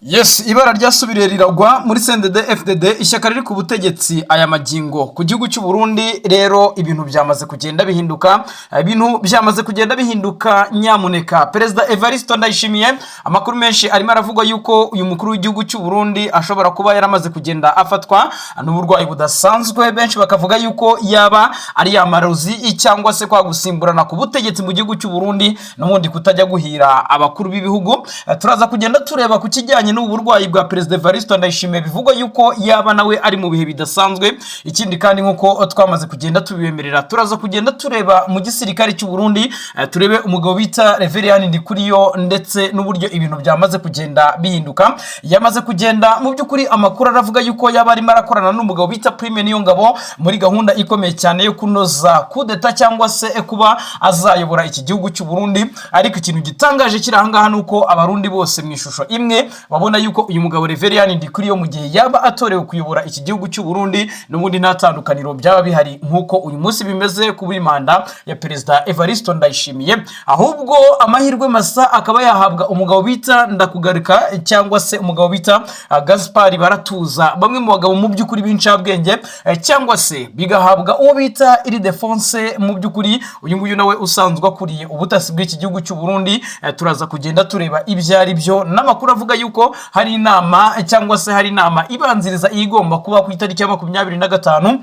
Yes, ibara ryasubiriye riragwa muri CNDD FDD, ishyaka riri ku butegetsi aya magingo ku gihugu cy'u Burundi. Rero ibintu byamaze kugenda bihinduka, ibintu byamaze kugenda bihinduka. Nyamuneka, Perezida Evariste Ndayishimiye, amakuru menshi arimo aravugwa yuko uyu mukuru w'igihugu cy'u Burundi ashobora kuba yaramaze kugenda afatwa n'uburwayi budasanzwe. Benshi bakavuga yuko yaba ari yamarozi cyangwa se kwa gusimburana ku butegetsi mu gihugu cy'u Burundi n'ubundi kutajya guhira abakuru b'ibihugu. Turaza kugenda tureba ku kijyanye n'ubu burwayi bwa Perezida Evariste Ndayishimiye, bivugwa yuko yaba nawe ari mu bihe bidasanzwe. Ikindi kandi, nk'uko twamaze kugenda tubibemerera, turaza kugenda tureba mu gisirikare cy'u Burundi, turebe umugabo bita Reverien Ndikuriyo ndetse n'uburyo ibintu byamaze kugenda bihinduka. Yamaze kugenda, mu by'ukuri amakuru aravuga yuko yaba arimo arakorana n'umugabo bita Prime Niyongabo muri gahunda ikomeye cyane yo kunoza kudeta cyangwa se kuba azayobora iki gihugu cy'u Burundi. Ariko ikintu gitangaje kiri aha ngaha ni uko Abarundi bose mu ishusho imwe babona yuko uyu mugabo Reverien Ndikuriyo, mu gihe yaba atorewe kuyobora iki gihugu cy'u Burundi, n'ubundi nta tandukaniro byaba bihari nk'uko uyu munsi bimeze kuri manda ya Perezida Evariste Ndayishimiye, ahubwo amahirwe masa akaba yahabwa umugabo bita Ndakugarika cyangwa se umugabo bita Gaspard Baratuza, bamwe mu bagabo mu by'ukuri b'incabwenge, cyangwa se bigahabwa uwo bita Ildefonse. Mu by'ukuri uyu nguyu nawe usanzwe akuriye ubutasi bw'iki gihugu cy'u Burundi. Turaza kugenda tureba ibyo ari byo n'amakuru avuga yuko hari inama cyangwa se hari inama ibanziriza igomba kuba ku itariki ya 25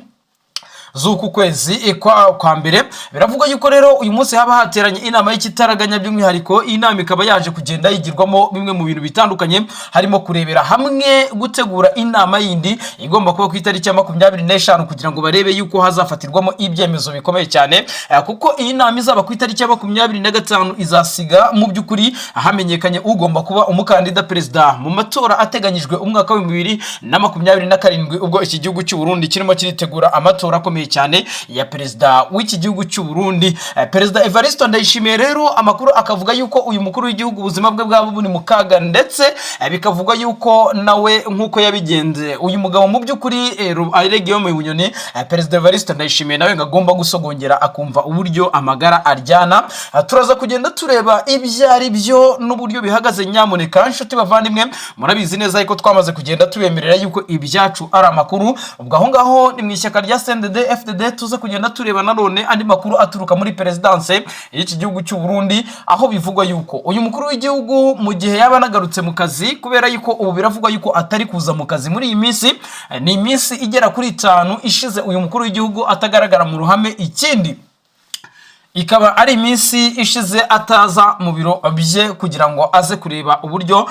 z'uku kwezi kwa mbere. Biravugwa yuko rero uyu munsi haba hateranye inama y'ikitaraganya. By'umwihariko iyi nama ikaba yaje kugenda yigirwamo bimwe mu bintu bitandukanye, harimo kurebera hamwe gutegura inama yindi igomba kuba ku itariki ya 25, kugira ngo barebe yuko hazafatirwamo ibyemezo bikomeye cyane, kuko iyi nama izaba ku itariki ya 25 izasiga mu by'ukuri hamenyekanye ugomba kuba umukandida perezida mu matora ateganyijwe umwaka wa 2027, ubwo iki gihugu cy'u Burundi kirimo kiritegura amatora akomeye cyane ya perezida w'iki gihugu cy'u Burundi. Perezida Evariste Ndayishimiye rero, amakuru akavuga yuko uyu mukuru w'igihugu ubuzima bwe bwaba buri mu kaga, ndetse bikavugwa yuko nawe nk'uko yabigenze uyu mugabo mu by'ukuri Guillaume Bunyoni, Perezida Evariste Ndayishimiye nawe ngo agomba gusogongera akumva uburyo amagara aryana. Turaza kugenda tureba ibyo ari byo n'uburyo bihagaze. Nyamuneka inshuti bavandimwe, murabizi neza yuko twamaze kugenda tubemerera yuko ibyacu ari amakuru. Ubwo aho ngaho ni mu ishyaka rya CNDD FDD. Tuza kugenda tureba nanone andi makuru aturuka muri perezidanse y'iki gihugu cy'u Burundi, aho bivugwa yuko uyu mukuru w'igihugu, mu gihe yaba anagarutse mu kazi, kubera yuko ubu biravugwa yuko atari kuza mu kazi muri iyi minsi, ni iminsi igera kuri 5 ishize uyu mukuru w'igihugu atagaragara mu ruhame. Ikindi, ikaba ari iminsi ishize ataza mu biro bye kugira ngo aze kureba uburyo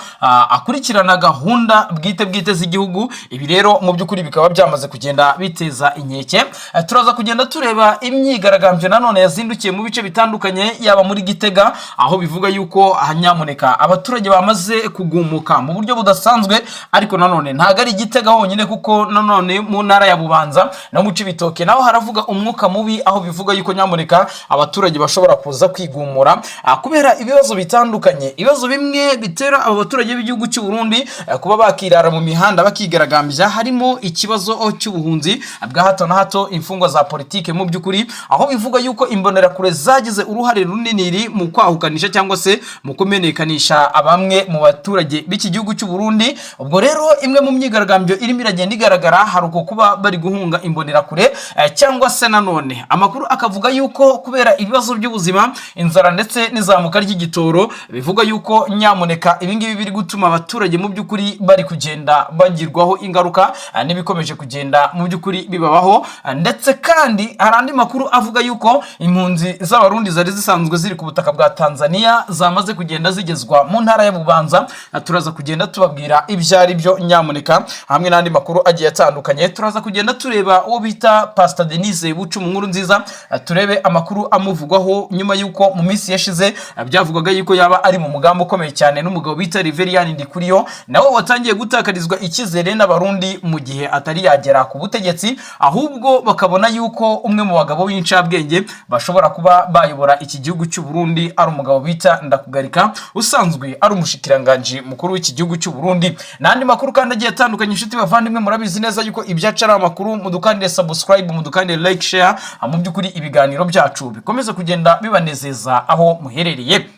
akurikirana gahunda bwite bwite z'igihugu. Ibi rero mu by'ukuri bikaba byamaze kugenda biteza inkeke. Turaza kugenda tureba imyigaragambyo nanone yazindukiye mu bice bitandukanye, yaba muri Gitega, aho bivuga yuko nyamuneka abaturage bamaze kugumuka mu buryo budasanzwe. Ariko nanone ntabwo ari Gitega honyine, kuko nanone mu ntara ya Bubanza no mu Cibitoke naho haravuga umwuka mubi, aho bivuga yuko nyamuneka abaturage bashobora kuza kwigumura kubera ibibazo bitandukanye. Ibibazo bimwe bitera abo baturage b'igihugu cy'u Burundi kuba bakirara mu mihanda bakigaragambya, harimo ikibazo cy'ubuhunzi bwa hato na hato, imfungwa za politike mu by'ukuri, aho bivuga yuko Imbonerakure zagize uruhare runini mu kwahukanisha cyangwa se mu kumenekanisha bamwe mu baturage b'iki gihugu cy'u Burundi. Ubwo rero imwe mu myigaragambyo irimo iragenda igaragara, hari uko kuba bari guhunga Imbonerakure, cyangwa se nanone amakuru akavuga yuko kubera ibibazo by'ubuzima, inzara ndetse n'izamuka ry'igitoro, bivuga yuko nyamuneka ibingibi biri gutuma abaturage mu by'ukuri bari kugenda bagirwaho ingaruka n'ibikomeje kugenda mu by'ukuri bibabaho. Ndetse kandi hari andi makuru avuga yuko impunzi z'Abarundi zari zisanzwe ziri ku butaka bwa Tanzania zamaze kugenda zigezwa mu ntara ya Bubanza. Turaza kugenda tubabwira ibyo ari byo nyamuneka, hamwe n'andi makuru agiye atandukanye. Turaza kugenda tureba uwo bita Pastor Denise Bucumu nkuru nziza, turebe amakuru amuvugwaho nyuma y'uko mu minsi yashize byavugwaga yuko yaba ari mu mugambi ukomeye cyane n'umugabo bita Reverien Ndikuriyo, nawe watangiye gutakarizwa icyizere n'Abarundi mu gihe atari yagera ku butegetsi, ahubwo bakabona yuko umwe mu bagabo b'incabwenge bashobora kuba bayobora iki gihugu cy'u Burundi ari umugabo bita Ndakugarika, usanzwe ari umushikiranganji mukuru w'iki gihugu cy'u Burundi, n'andi makuru kandi agiye atandukanye. Inshuti bavandimwe, murabizi neza yuko ibyacu ari amakuru. Mudukandire subscribe, mudukandire like, share, mu by'ukuri ibiganiro byacu bikomeze kugenda bibanezeza aho muherereye.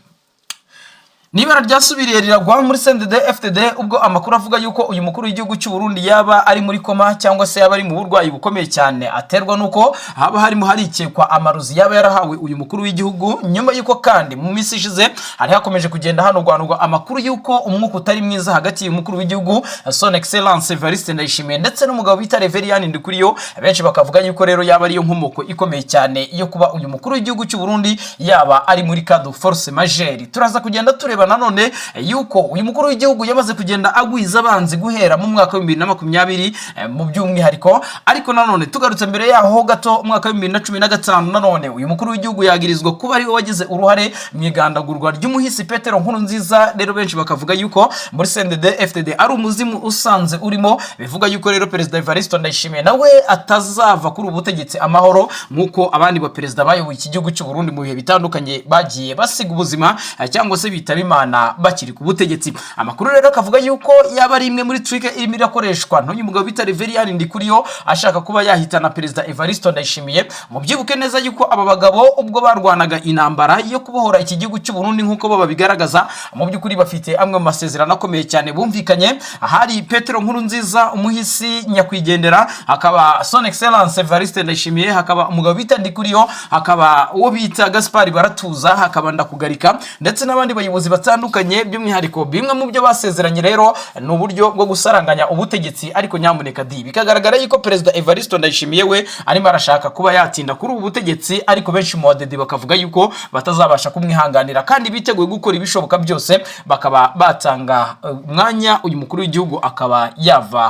N'ibara ryasubiriye riragwa muri CNDD FDD, ubwo amakuru avuga yuko uyu mukuru w'igihugu cy'u Burundi yaba ari muri koma cyangwa se yaba ari mu burwayi bukomeye cyane, aterwa nuko haba harimo harikekwa amarozi yaba yarahawe uyu mukuru w'igihugu. Nyuma y'uko kandi mu minsi ishize hari hakomeje kugenda hanurwanurwa amakuru y'uko umwuka utari mwiza hagati y'umukuru w'igihugu, Son Excellence Evariste Ndayishimiye, ndetse n'umugabo bita Reverien Ndikuriyo, benshi bakavuga yuko rero yaba ariyo nkomoko ikomeye cyane yo kuba uyu mukuru w'igihugu cy'u Burundi yaba ari muri cas de force majeure. Turaza kugenda tureba nanone yuko uyu mukuru w'igihugu yamaze kugenda agwiza abanzi guhera mu mwaka wa 2020 mu by'umwihariko. Ariko nanone tugarutse mbere yaho gato, umwaka wa 2015, nanone uyu mukuru w'igihugu yagirizwa kuba ariwe wagize uruhare mu igandagurwa ry'umuhisi Petero Nkurunziza. Rero benshi bakavuga yuko muri CNDD FDD ari umuzimu usanze urimo. Bivuga yuko rero Perezida Evariste Ndayishimiye nawe atazava kuri ubu butegetsi amahoro, nk'uko abandi baperezida bayoboye iki gihugu cy'u Burundi mu bihe bitandukanye bagiye basiga ubuzima cyangwa se bitaba Imana bakiri ku butegetsi. Amakuru rero akavuga yuko yaba ari imwe muri trick irimo irakoreshwa n'uyu mugabo bita Reverien Ndikuriyo, ashaka kuba yahitana Perezida Evariste Ndayishimiye. Mubyibuke neza yuko aba bagabo, ubwo barwanaga intambara yo kubohora iki gihugu cy'u Burundi, nk'uko bo babigaragaza, mu by'ukuri bafite amwe mu masezerano akomeye cyane bumvikanye. Hari Petero Nkurunziza, umuhisi nyakwigendera, hakaba Son Excellence Evariste Ndayishimiye, hakaba umugabo bita Ndikuriyo, hakaba uwo bita Gaspard Baratuza, hakaba Ndakugarika, ndetse n'abandi bayobozi batandukanye. By'umwihariko bimwe mu byo basezeranye rero ni uburyo bwo gusaranganya ubutegetsi. Ariko nyamuneka di bikagaragara yuko Perezida Evariste Ndayishimiye we arimo arashaka kuba yatinda kuri ubu butegetsi, ariko benshi mu badede bakavuga yuko batazabasha kumwihanganira kandi biteguye gukora ibishoboka byose bakaba batanga umwanya uyu mukuru w'igihugu akaba yava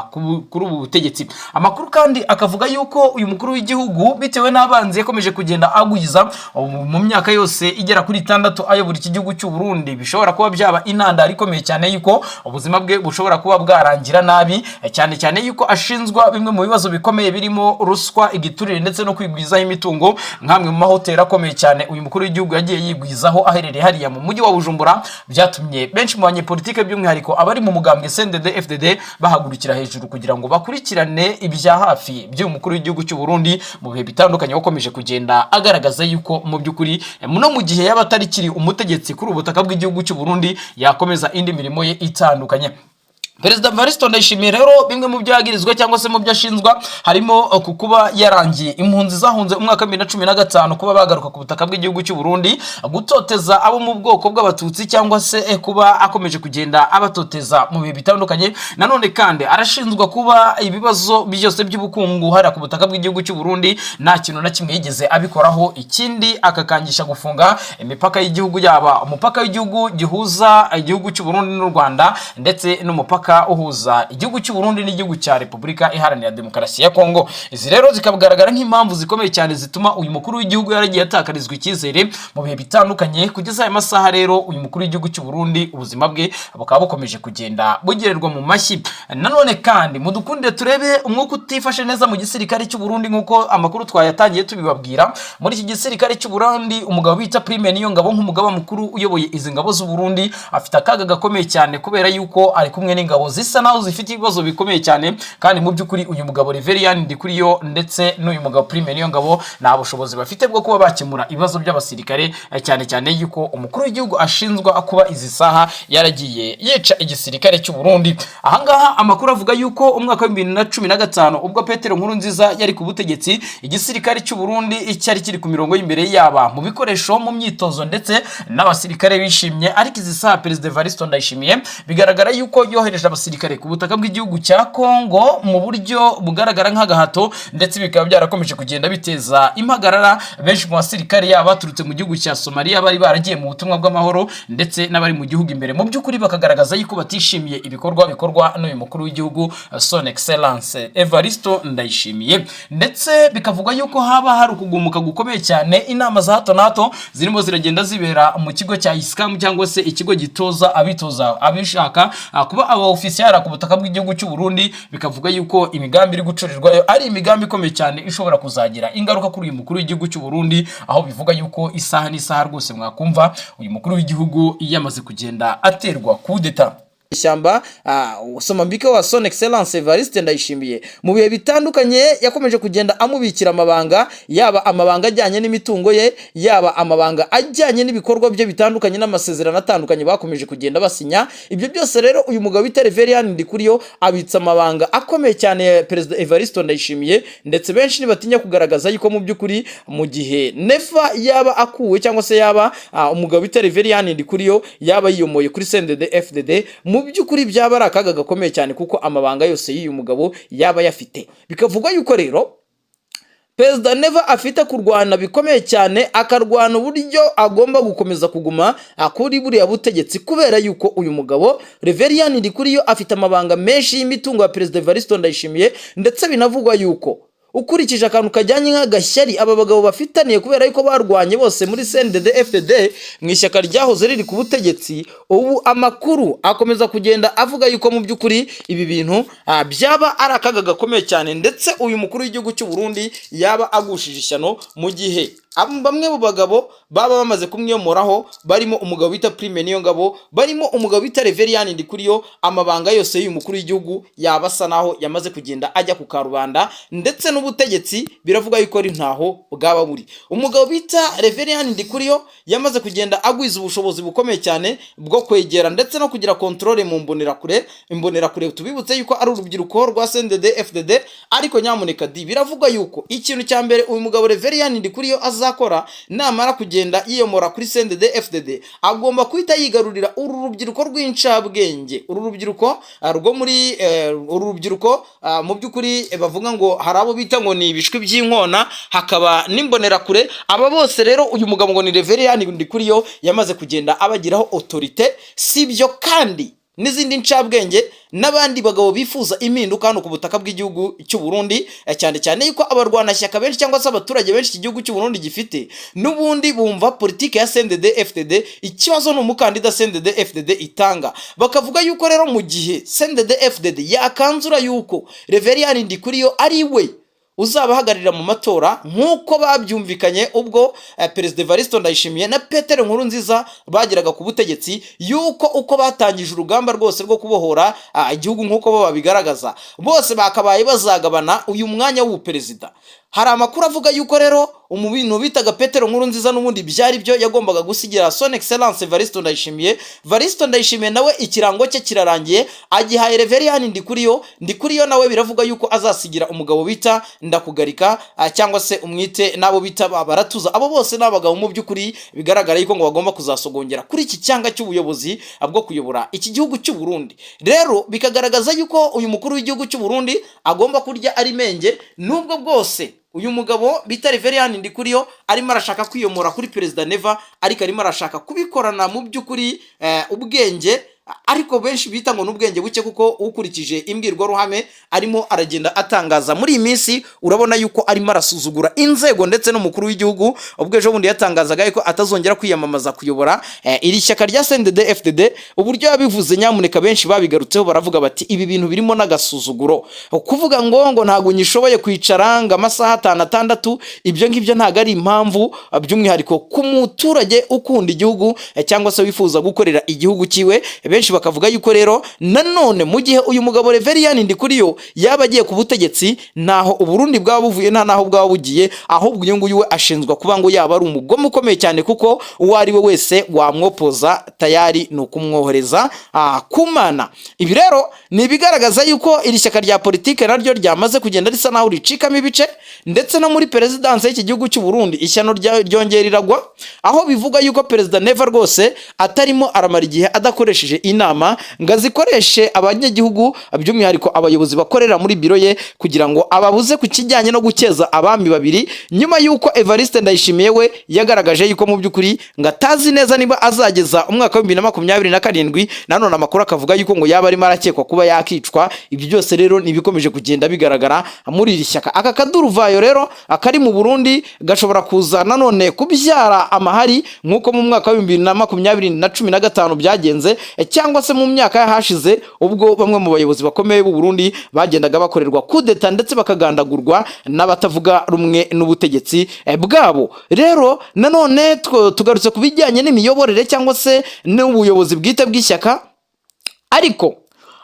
kuri ubu butegetsi. Amakuru kandi akavuga yuko uyu mukuru w'igihugu, bitewe n'abanzi yakomeje kugenda agwiza mu myaka yose igera kuri 6 ayobora iki gihugu cy'u Burundi, bishobora kuba byaba intandaro ikomeye cyane yuko ubuzima bwe bushobora kuba bwarangira nabi, cyane cyane yuko ashinzwa bimwe mu bibazo bikomeye birimo ruswa, igiturire ndetse no kwigwizaho imitungo, nk'amwe mu mahoteli akomeye cyane uyu mukuru w'igihugu yagiye yigwizaho aherereye hariya mu mujyi wa Bujumbura. Byatumye benshi mu banyepolitike, by'umwihariko abari mu mugambwe CNDD FDD, bahagurukira hejuru kugira ngo bakurikirane ibya hafi by'uyu mukuru w'igihugu cy'u Burundi mu bihe bitandukanye, wakomeje kugenda agaragaza yuko mu by'ukuri no mu gihe yaba atarikiri umutegetsi kuri ubu butaka bw'igihugu cy'u Burundi, yakomeza indi mirimo ye itandukanye. Perezida Evariste Ndayishimiye rero, bimwe mu byo yagirizwa cyangwa se mu byo ashinzwa harimo ku kuba yarangiye impunzi zahunze umwaka wa 2015 kuba bagaruka ku butaka bw'igihugu cy'u Burundi, gutoteza abo mu bwoko bw'Abatutsi cyangwa se kuba akomeje kugenda abatoteza mu bihe bitandukanye. Nanone kandi arashinzwa kuba ibibazo byose by'ubukungu hariya ku butaka bw'igihugu cy'u Burundi nta kintu na kimwe yigeze abikoraho. Ikindi, akakangisha gufunga imipaka y'igihugu, yaba umupaka w'igihugu gihuza igihugu cy'u Burundi n'u Rwanda, ndetse n'umupaka uhuza igihugu cy'u Burundi n'igihugu cya Repubulika Iharanira Demokarasi ya Kongo. Izi rero zikagaragara nk'impamvu zikomeye cyane zituma uyu mukuru w'igihugu yaragiye atakarizwa icyizere mu bihe bitandukanye. Kugeza aya masaha rero, uyu mukuru w'igihugu cy'u Burundi ubuzima bwe bukaba bukomeje kugenda bugererwa mu mashyi. Nanone kandi mudukundire turebe umwuka utifashe neza mu gisirikare cy'u Burundi, nk'uko amakuru twayatangiye tubibabwira. Muri iki gisirikare cy'u Burundi, umugabo bita Prime Niyongabo, nk'umugaba mukuru uyoboye izi ngabo z'u Burundi, afite akaga gakomeye cyane kubera yuko ari kumwe n'ingabo zisa naho zifite ibibazo bikomeye cyane. Kandi mu by'ukuri uyu mugabo Reverien Ndikuriyo ndetse n'uyu mugabo Prime Niyongabo nta bushobozi bafite bwo kuba bakemura ibibazo by'abasirikare, cyane cyane yuko umukuru w'igihugu ashinzwa kuba izi saha yaragiye yica igisirikare cy'u Burundi. Ahangaha amakuru avuga yuko umwaka wa 2015, ubwo Petero Nkurunziza yari ku butegetsi, igisirikare cy'u Burundi cyari kiri ku mirongo y'imbere, yaba mu bikoresho, mu myitozo ndetse n'abasirikare bishimye. Ariko izi saha Perezida Evariste Ndayishimiye bigaragara yuko yohereje abasirikare ku butaka bw'igihugu cya Kongo mu buryo bugaragara nk'agahato, ndetse bikaba byarakomeje kugenda biteza impagarara benshi mu basirikare, yaba baturutse mu gihugu cya Somalia bari baragiye mu butumwa bw'amahoro, ndetse n'abari mu gihugu imbere, mu by'ukuri bakagaragaza yuko batishimiye ibikorwa bikorwa n'uyu mukuru w'igihugu, Son Excellence Evariste Ndayishimiye. Ndetse bikavugwa yuko haba hari ukugumuka gukomeye cyane, inama za hato na hato zirimo ziragenda zibera mu kigo cya ISCAM, cyangwa se ikigo gitoza abitoza abishaka kuba aba ofisiye ku butaka bw'igihugu cy'u Burundi. Bikavuga yuko imigambi iri gucurirwayo ari imigambi ikomeye cyane ishobora kuzagira ingaruka kuri uyu mukuru w'igihugu cy'u Burundi, aho bivuga yuko isaha n'isaha rwose mwakumva uyu mukuru w'igihugu yamaze kugenda aterwa kudeta. Ishyamba Somambike wa Son Excellence Evariste Ndayishimiye mu bihe bitandukanye yakomeje kugenda amubikira amabanga, yaba amabanga ajyanye n'imitungo ye, yaba amabanga ajyanye n'ibikorwa bye bitandukanye n'amasezerano atandukanye bakomeje kugenda basinya. Ibyo byose rero, uyu mugabo bita Reverien Ndikuriyo abitsa amabanga akomeye cyane ya Perezida Evariste Ndayishimiye, ndetse benshi ntibatinya kugaragaza yuko mu by'ukuri mu gihe Neva yaba akuwe cyangwa se yaba umugabo bita Reverien Ndikuriyo yaba yiyomoye kuri CNDD FDD, mu by'ukuri byaba ari akaga gakomeye cyane, kuko amabanga yose y'uyu mugabo yaba ayafite. Bikavugwa yuko rero Perezida Neva afite kurwana bikomeye cyane, akarwana uburyo agomba gukomeza kuguma kuri buriya butegetsi, kubera yuko uyu mugabo Reverien Ndikuriyo afite amabanga menshi y'imitungo ya Perezida Evariste Ndayishimiye. Ndetse binavugwa yuko ukurikije akantu kajyanye nk'agashyari aba bagabo bafitaniye, kubera yuko barwanye bose muri CNDD FDD, mu ishyaka ryahoze riri ku butegetsi, ubu amakuru akomeza kugenda avuga yuko mu by'ukuri ibi bintu byaba ari akaga gakomeye cyane, ndetse uyu mukuru w'igihugu cy'u Burundi yaba agushije ishyano mu gihe bamwe mu bagabo baba bamaze kumwiyomoraho, barimo umugabo bita Prime Niyongabo, barimo umugabo bita Reverien Ndikuriyo. Amabanga yose y'uyu mukuru w'igihugu yaba asa naho yamaze kugenda ajya ku karubanda, ndetse n'ubutegetsi biravuga yuko ari ntaho bwaba buri. Umugabo bita Reverien Ndikuriyo yamaze kugenda agwiza ubushobozi bukomeye cyane bwo kwegera ndetse no kugira contrôle mu mbonerakure. Imbonerakure tubibutse yuko ari urubyiruko rwa CNDD FDD. Ariko nyamuneka di, biravugwa yuko ikintu cya mbere uyu mugabo Reverien Ndikuriyo azakora namara kugenda yiyomora kuri CNDD FDD, agomba guhita yigarurira uru rubyiruko rw'incabwenge, uru rubyiruko rwo muri uru rubyiruko mu by'ukuri bavuga ngo hari abo bita ngo ni ibishwi by'inkona, hakaba n'imbonerakure. Aba bose rero uyu mugabo ngo ni Reverien Ndikuriyo yamaze kugenda abagiraho autorité. Si ibyo kandi, n'izindi ncabwenge n'abandi bagabo bifuza impinduka hano ku butaka bw'igihugu cy'u Burundi, cyane cyane yuko abarwanashyaka benshi cyangwa se abaturage benshi iki gihugu cy'u Burundi gifite n'ubundi bumva politike ya CNDD FDD. Ikibazo ni umukandida CNDD FDD itanga. Bakavuga yuko rero mu gihe CNDD FDD yakanzura yuko Reverien Ndikuriyo ari we uzabahagararira mu matora, nk'uko babyumvikanye ubwo Perezida Evariste Ndayishimiye na Petero Nkurunziza bageraga ku butegetsi, yuko uko batangije urugamba rwose rwo kubohora igihugu nk'uko bo babigaragaza, bose bakabaye bazagabana uyu mwanya w'ubuperezida. Hari amakuru avuga yuko rero umuntu bitaga Petero Nkurunziza n'ubundi byari byo yagombaga gusigira Son Excellence Evariste Ndayishimiye. Evariste Ndayishimiye nawe ikirango cye kirarangiye, agihaye Reverien Ndikuriyo. Ndikuriyo nawe biravuga yuko azasigira umugabo bita Ndakugarika, cyangwa se umwite n'abo bita Baratuza. Abo bose ni abagabo mu by'ukuri bigaragara yuko ngo bagomba kuzasogongera kuri iki cyanga cy'ubuyobozi bwo kuyobora iki gihugu cy'u Burundi. Rero bikagaragaza yuko uyu mukuru w'igihugu cy'u Burundi agomba kurya ari menge, nubwo bwose uyu mugabo bita Reverien Ndikuriyo arimo arashaka kwiyomora kuri Perezida Neva, ariko arimo arashaka kubikorana mu by'ukuri ubwenge, ariko benshi bita ngo n'ubwenge buke, kuko ukurikije imbwirwaruhame arimo aragenda atangaza muri iyi minsi, urabona yuko arimo arasuzugura inzego ndetse n'umukuru w'igihugu. Ubwo ejo bundi yatangazaga yuko atazongera kwiyamamaza kuyobora iri shyaka rya CNDD FDD, uburyo yabivuze nyamuneka benshi babigarutseho, baravuga bati ibi bintu birimo n'agasuzuguro. Kuvuga ngo ntabwo nyishoboye kwicara ngo amasaha atanu, atandatu, ibyo ngibyo ntabwo ari impamvu, by'umwihariko ku muturage ukunda igihugu cyangwa se wifuza gukorera igihugu cyiwe. Benshi bakavuga yuko rero nanone mu gihe uyu mugabo Reverien Ndikuriyo yaba agiye ku butegetsi, ntaho Uburundi bwaba buvuye, nta naho bwaba bugiye, ahubwo uyu nguyu we ashinzwe kuba ngo yaba ari umugome ukomeye cyane, kuko uwo ari we wese wamwopoza tayari ni ukumwohereza ku Mana. Ibi rero ni ibigaragaza yuko iri shyaka rya politike naryo ryamaze kugenda risa naho ricikamo ibice, ndetse no muri perezidansi y'iki gihugu cy'u Burundi ishyano ryongera riragwa, aho bivuga yuko Perezida Neva rwose atarimo aramara igihe adakoresheje inama ngo azikoreshe abanyagihugu, by'umwihariko abayobozi bakorera muri biro ye, kugira ngo ababuze ku kijyanye no gukeza abami babiri, nyuma y'uko Evariste Ndayishimiye we yagaragaje yuko mu by'ukuri ngo atazi neza niba azageza umwaka wa 2027. Nanone amakuru akavuga yuko ngo yaba arimo arakekwa kuba yakicwa. Ibyo byose rero ni ibikomeje kugenda bigaragara muri iri shyaka. Aka kaduruvayo rero akari mu Burundi gashobora kuza nanone kubyara amahari, nk'uko mu mwaka wa 2020 na 15 byagenze, cyangwa se mu myaka y'ahashize ubwo bamwe mu bayobozi bakomeye b'u Burundi bagendaga bakorerwa kudeta ndetse bakagandagurwa n'abatavuga rumwe n'ubutegetsi bwabo. Rero nanone tugarutse ku bijyanye n'imiyoborere cyangwa se n'ubuyobozi bwite bw'ishyaka. Ariko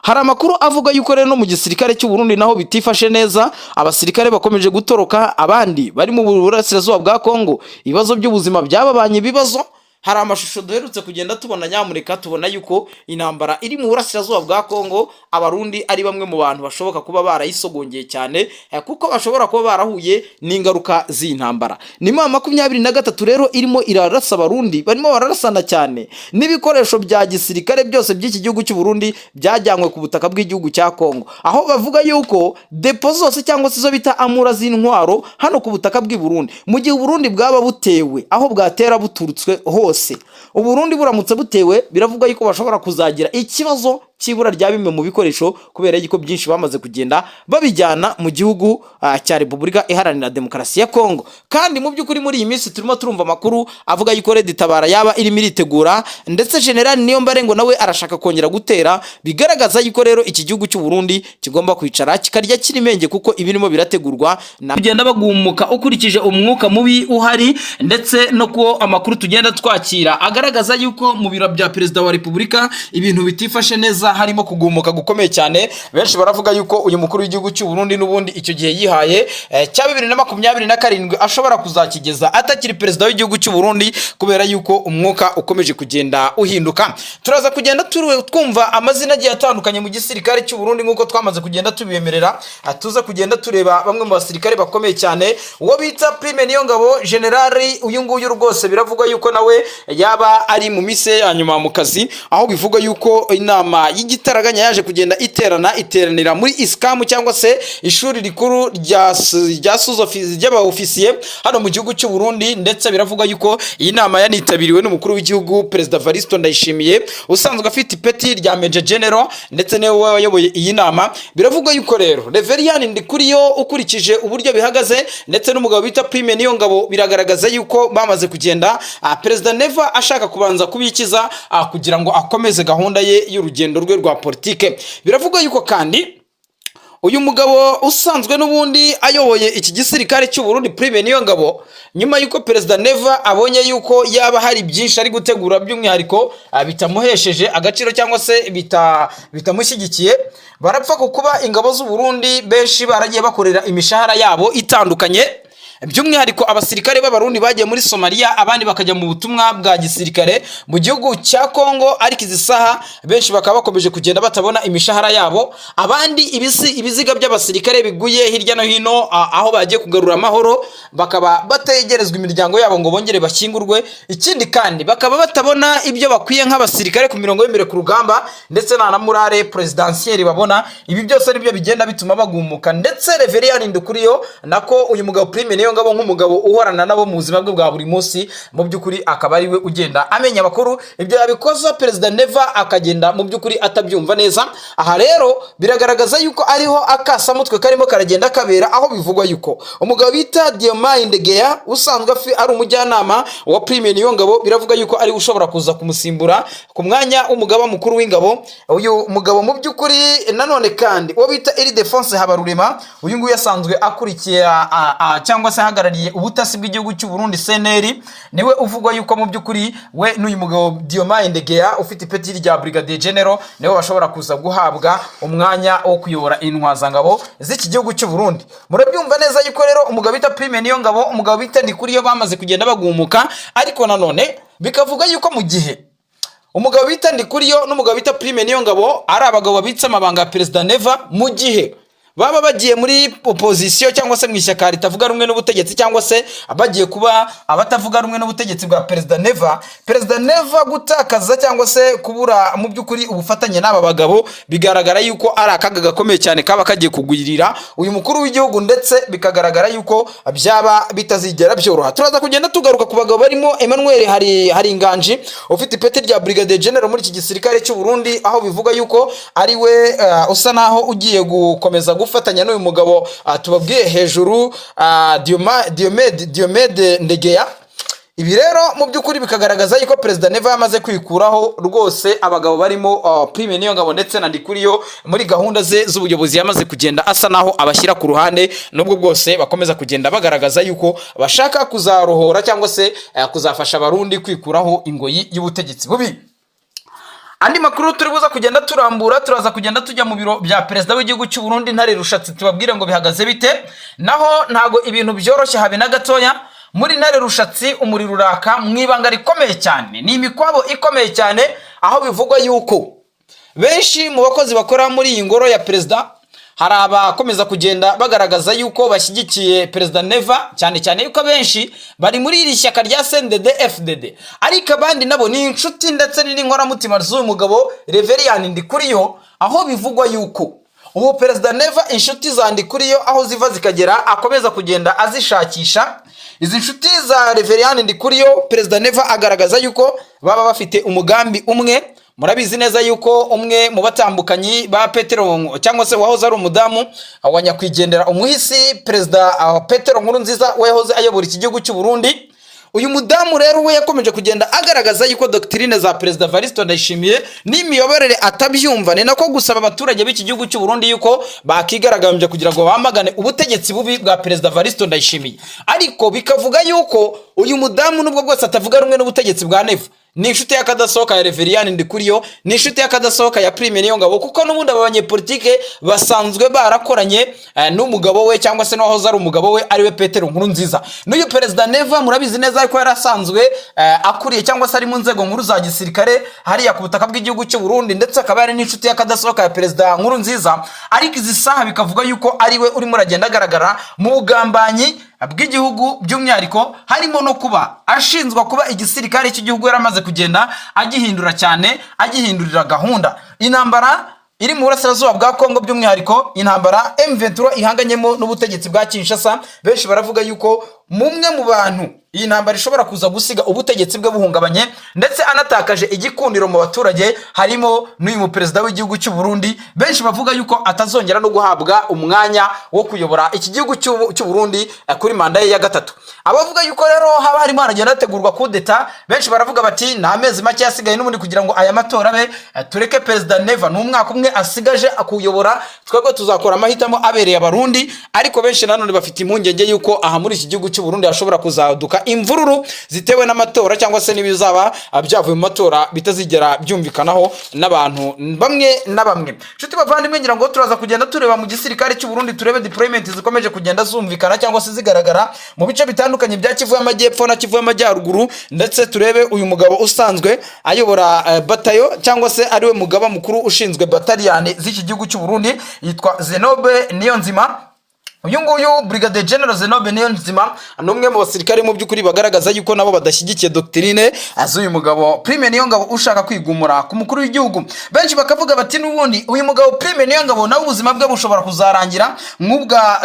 hari amakuru avuga yuko rero no mu gisirikare cy'u Burundi naho bitifashe neza. Abasirikare bakomeje gutoroka, abandi bari mu burasirazuba bwa Kongo, ibibazo by'ubuzima byababanye ibibazo. Hari amashusho duherutse kugenda tubona, nyamuneka, tubona yuko intambara iri mu burasirazuba bwa Kongo, Abarundi ari bamwe mu bantu bashoboka kuba barayisogongeye cyane, kuko bashobora kuba barahuye n'ingaruka z'iyi ntambara. Ni M23 rero irimo irarasa Abarundi, barimo bararasana cyane, n'ibikoresho bya gisirikare byose by'iki gihugu cy'u Burundi byajyanywe ku butaka bw'igihugu cya Kongo, aho bavuga yuko dépôt zose cyangwa se izo bita amura z'intwaro hano ku butaka bw'i Burundi, mu gihe Uburundi bwaba butewe, aho bwatera buturutswe hose, Uburundi buramutse butewe, biravuga yuko bashobora kuzagira ikibazo cy'ibura rya bimwe mu bikoresho, kubera yuko byinshi bamaze kugenda babijyana mu gihugu cya Repubulika Iharanira Demokarasi ya Kongo. Kandi mu by'ukuri muri iyi minsi turimo turumva amakuru avuga yuko Red Tabara yaba irimo iritegura, ndetse General Niyombare ngo nawe arashaka kongera gutera. Bigaragaza yuko rero iki gihugu cy'u Burundi kigomba kwicara kikarya kirimenge, kuko ibirimo birategurwa na kugenda bagumuka ukurikije umwuka mubi uhari, ndetse no ko amakuru tugenda twakira agaragaza yuko mu biro bya Perezida wa Repubulika ibintu bitifashe neza, harimo kugumuka gukomeye cyane. Benshi baravuga yuko uyu mukuru w'igihugu cy'u Burundi n'ubundi icyo gihe yihaye cya 2027 ashobora kuzakigeza atakiri perezida w'igihugu cy'u Burundi, kubera yuko umwuka ukomeje kugenda uhinduka. Turaza kugenda twumva amazina agiye atandukanye mu gisirikare cy'u Burundi, nk'uko twamaze kugenda tubibemerera. Tuza kugenda tureba bamwe mu basirikare bakomeye cyane. Uwo bita Prime Niyongabo Generali, uyu nguyu rwose biravugwa yuko nawe yaba ari mu mise ya nyuma mu kazi, aho bivugwa yuko inama y'igitaraganya yaje kugenda iterana, iteranira muri ISCAM cyangwa se ishuri rikuru rya ry'abaofisiye hano mu gihugu cy'u Burundi. Ndetse biravugwa yuko iyi nama yanitabiriwe n'umukuru w'igihugu, Perezida Varisto Ndayishimiye, usanzwe afite ipeti rya Major General, ndetse niwe wayoboye iyi nama. Biravugwa yuko rero Reverien Ndikuriyo, ukurikije uburyo bihagaze, ndetse n'umugabo bita Prime Niyongabo, biragaragaza yuko bamaze kugenda Perezida Neva ashaka kubanza kubikiza kugira ngo akomeze gahunda ye y'urugendo rwe rwa politike. Biravugwa yuko kandi uyu mugabo usanzwe n'ubundi ayoboye iki gisirikare cy'u Burundi, Prime Niyongabo, nyuma y'uko Perezida Neva abonye yuko yaba hari byinshi ari gutegura, by'umwihariko bitamuhesheje agaciro cyangwa se bitamushyigikiye, barapfa ku kuba ingabo z'u Burundi benshi baragiye bakorera imishahara yabo itandukanye, by'umwihariko abasirikare b'Abarundi bagiye muri Somaliya, abandi bakajya mu butumwa bwa gisirikare mu gihugu cya Kongo, ariko izi saha benshi bakaba bakomeje kugenda batabona imishahara yabo. Abandi ibiziga by'abasirikare biguye hirya no hino aho bagiye kugarura amahoro, bakaba bategerezwa imiryango yabo ngo bongere bashyingurwe. Ikindi kandi bakaba batabona ibyo bakwiye nk'abasirikare ku mirongo y'imbere ku rugamba, ndetse nta na morale présidentielle babona. Ibi byose nibyo bigenda bituma bagumuka. Ndetse Reverien Ndikuriyo, nako uyu mugabo Prime Niyongabo, nk'umugabo uhorana nabo mu buzima bwe bwa buri munsi, mu by'ukuri akaba ari we ugenda amenya amakuru. Ibyo yabikoza Perezida Neva akagenda mu by'ukuri atabyumva neza. Aha rero biragaragaza yuko ariho akasamutwe karimo karagenda kabera, aho bivugwa yuko umugabo bita Diomaye Ndegeya, usanzwe ari umujyanama wa Prime Niyongabo, biravuga yuko ari we ushobora kuza kumusimbura ku mwanya w'umugaba mukuru w'ingabo. Uyu mugabo mu by'ukuri nanone kandi, uwo bita Ildephonse Habarurema, uyu nguyu asanzwe akurikiye cyangwa se ahagarariye ubutasi bw'igihugu cy'u Burundi, CNR, niwe uvugwa yuko mu by'ukuri we n'uyu mugabo Diomaye Ndegeya ufite ipeti rya Brigadier General niwe bashobora kuza guhabwa umwanya wo kuyobora intwazangabo z'iki gihugu cy'u Burundi. Murabyumva neza yuko rero umugabo bita Prime Niyongabo, umugabo bita Ndikuriyo bamaze kugenda bagumuka. Ariko nanone bikavuga yuko mu gihe umugabo bita Ndikuriyo n'umugabo bita Prime Niyongabo ari abagabo babitse amabanga ya Perezida Neva, mu gihe baba bagiye muri opposition cyangwa se mu ishyaka ritavuga rumwe n'ubutegetsi, cyangwa se bagiye kuba abatavuga rumwe n'ubutegetsi bwa Perezida Neva, Perezida Neva gutakaza cyangwa se kubura mu by'ukuri ubufatanye n'aba bagabo, bigaragara yuko ari akaga gakomeye cyane kaba kagiye kugwirira uyu mukuru w'igihugu, ndetse bikagaragara yuko byaba bitazigera byoroha. Turaza kugenda tugaruka ku bagabo barimo Emmanuel hari Inganji, ufite ipeti rya Brigadier General muri iki gisirikare cy'u Burundi, aho bivuga yuko ari we usa naho ugiye gukomeza gufatanya n'uyu mugabo tubabwiye hejuru, Diomede Ndegeya. Ibi rero mu by'ukuri bikagaragaza yuko Perezida Neva yamaze kwikuraho rwose abagabo barimo Prime Niyongabo ndetse na Ndikuriyo muri gahunda ze z'ubuyobozi, yamaze kugenda asa naho abashyira ku ruhande, nubwo bwose bakomeza kugenda bagaragaza yuko bashaka kuzarohora cyangwa se kuzafasha Abarundi kwikuraho ingoyi y'ubutegetsi bubi. Andi makuru turi buza kugenda turambura, turaza kugenda tujya mu biro bya perezida w'igihugu cy'u Burundi, Ntare Rushatsi, tubabwire ngo bihagaze bite. Naho ntago ibintu byoroshye habe na gatoya. Muri Ntare Rushatsi umuriro uraka mu ibanga rikomeye cyane, ni imikwabo ikomeye cyane, aho bivugwa yuko benshi mu bakozi bakora muri iyi ngoro ya perezida hari abakomeza kugenda bagaragaza yuko bashyigikiye Perezida Neva, cyane cyane yuko abenshi bari muri iri shyaka rya CNDD FDD, ariko abandi nabo ni inshuti ndetse n'inkoramutima z'uyu mugabo Reveriyani Ndikuriyo, aho bivugwa yuko ubu Perezida Neva inshuti za Ndikuriyo aho ziva zikagera akomeza kugenda azishakisha. Izi nshuti za Reveriyani Ndikuriyo, Perezida Neva agaragaza yuko baba bafite umugambi umwe. Murabizi neza yuko umwe mu batambukanyi ba Petero, cyangwa se wahoze ari umudamu wa nyakwigendera umuhisi Perezida Petero Nkurunziza, we yahoze ayobora iki gihugu cy'u Burundi, uyu mudamu rero we yakomeje kugenda agaragaza yuko doctrine za Perezida Varisito Ndayishimiye n'imiyoborere atabyumva. Ni nako gusaba abaturage b'iki gihugu cy'u Burundi yuko bakigaragambya kugira ngo bamagane ubutegetsi bubi bwa Perezida Varisito Ndayishimiye. Ariko bikavuga yuko uyu mudamu, nubwo bwose atavuga rumwe n'ubutegetsi bwa Neva, ni inshuti y'akadasohoka ya Reveriyani Ndikuriyo, ni inshuti y'akadasohoka ya Prime Niyongabo, kuko n'ubundi aba banyepolitike basanzwe barakoranye n'umugabo we, cyangwa se n'uwahoze ari umugabo we, ariwe Petero Nkurunziza. N'uyu Perezida Neva murabizi neza ko yari asanzwe akuriye cyangwa se ari mu nzego nkuru za gisirikare hariya ku butaka bw'igihugu cy'u Burundi, ndetse akaba yari n'inshuti y'akadasohoka ya Perezida Nkurunziza. Ariko izi saha bikavuga yuko ariwe urimo uragenda agaragara mu bugambanyi bw'igihugu, by'umwihariko harimo no kuba ashinzwa kuba igisirikare cy'igihugu yaramaze kugenda agihindura cyane, agihindurira gahunda. Intambara iri mu burasirazuba bwa Kongo, by'umwihariko intambara M23 ihanganyemo n'ubutegetsi bwa Kinshasa, benshi baravuga yuko mumwe mu bantu iyi ntambara ishobora kuza gusiga ubutegetsi bwe buhungabanye, ndetse anatakaje igikundiro mu baturage, harimo n'uyu muperezida w'igihugu cy'u Burundi. Benshi bavuga yuko atazongera no guhabwa umwanya wo kuyobora iki gihugu cy'u Burundi kuri manda ye ya gatatu. Abavuga yuko rero haba harimo haragenda hategurwa kudeta, benshi baravuga bati ni amezi make yasigaye n'ubundi kugira ngo aya matora abe, tureke Perezida Neva, ni umwaka umwe asigaje kuyobora, twebwe tuzakora amahitamo abereye Abarundi. Ariko benshi nanone bafite impungenge yuko aha muri iki gihugu cy'u Burundi hashobora kuzaduka imvururu zitewe n'amatora, cyangwa se n'ibizaba byavuye mu matora bitazigera byumvikanaho n'abantu bamwe na bamwe. Nshuti bavandimwe, ngira ngo turaza kugenda tureba mu gisirikare cy'u Burundi, turebe deployment zikomeje kugenda zumvikana cyangwa se zigaragara mu bice bitandukanye bya Kivu y'Amajyepfo na Kivu y'Amajyaruguru, ndetse turebe uyu mugabo usanzwe ayobora batayo, cyangwa se ariwe mugaba mukuru ushinzwe bataliyani z'iki gihugu cy'u Burundi, yitwa Zenobe Niyonzima. Uyu nguyu Brigadier General Zenobe Niyonzima ni umwe mu basirikare mu by'ukuri bagaragaza yuko nabo badashyigikiye doctrine z'uyu mugabo Prime Niyongabo ushaka kwigumura ku mukuru w'igihugu. Benshi bakavuga bati n'ubundi uyu mugabo Prime Niyongabo nawe ubuzima bwe bushobora kuzarangira nk'ubwa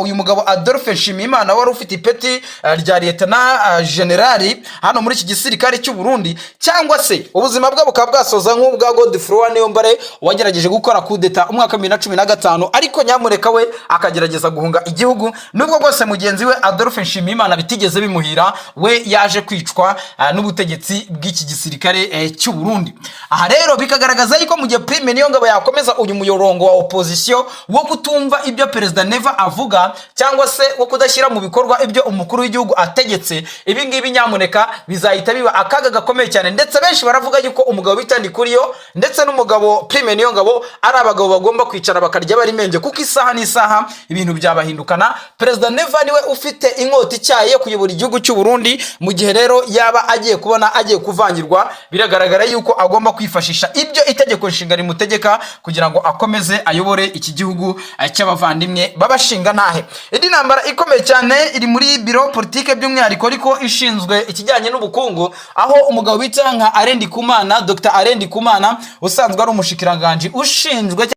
uyu mugabo Adolphe Nshimiyimana wari ufite ipeti rya Lieutenant General hano muri iki gisirikare cy'u Burundi, cyangwa se ubuzima bwe bukaba bwasoza nk'ubwa Godefroid Niyombare wagerageje gukora kudeta umwaka wa 2015, ariko nyamureka we akagerageza guhunga igihugu, nubwo bwose mugenzi we Adolphe Nshimiyimana bitigeze bimuhira, we yaje kwicwa n'ubutegetsi bw'iki gisirikare cy'u Burundi. Aha rero bikagaragaza yuko mu gihe Prime Niyongabo yakomeza uyu muyorongo wa opposition wo kutumva ibyo Perezida Neva avuga, cyangwa se wo kudashyira mu bikorwa ibyo umukuru w'igihugu ategetse, ibi ngibi nyamuneka bizahita biba akaga gakomeye cyane. Ndetse benshi baravuga yuko umugabo bita Ndikuriyo ndetse n'umugabo Prime Niyongabo ari abagabo bagomba kwicara bakarya bari menge, kuko isaha n'isaha ibintu byabahindukana. Perezida Neva niwe ufite inkota icyaye yo kuyobora igihugu cy'u Burundi. Mu gihe rero yaba agiye kubona agiye kuvangirwa, biragaragara yuko agomba kwifashisha ibyo itegeko nshinga rimutegeka kugira ngo akomeze ayobore iki gihugu cy'abavandimwe b'abashinga ntahe. Indi ntambara ikomeye cyane iri muri biro politike, by'umwihariko ariko ishinzwe ikijyanye n'ubukungu, aho umugabo bita nka Alain Ndikumana, Dr Alain Ndikumana, usanzwe ari umushikiranganji ushinzwe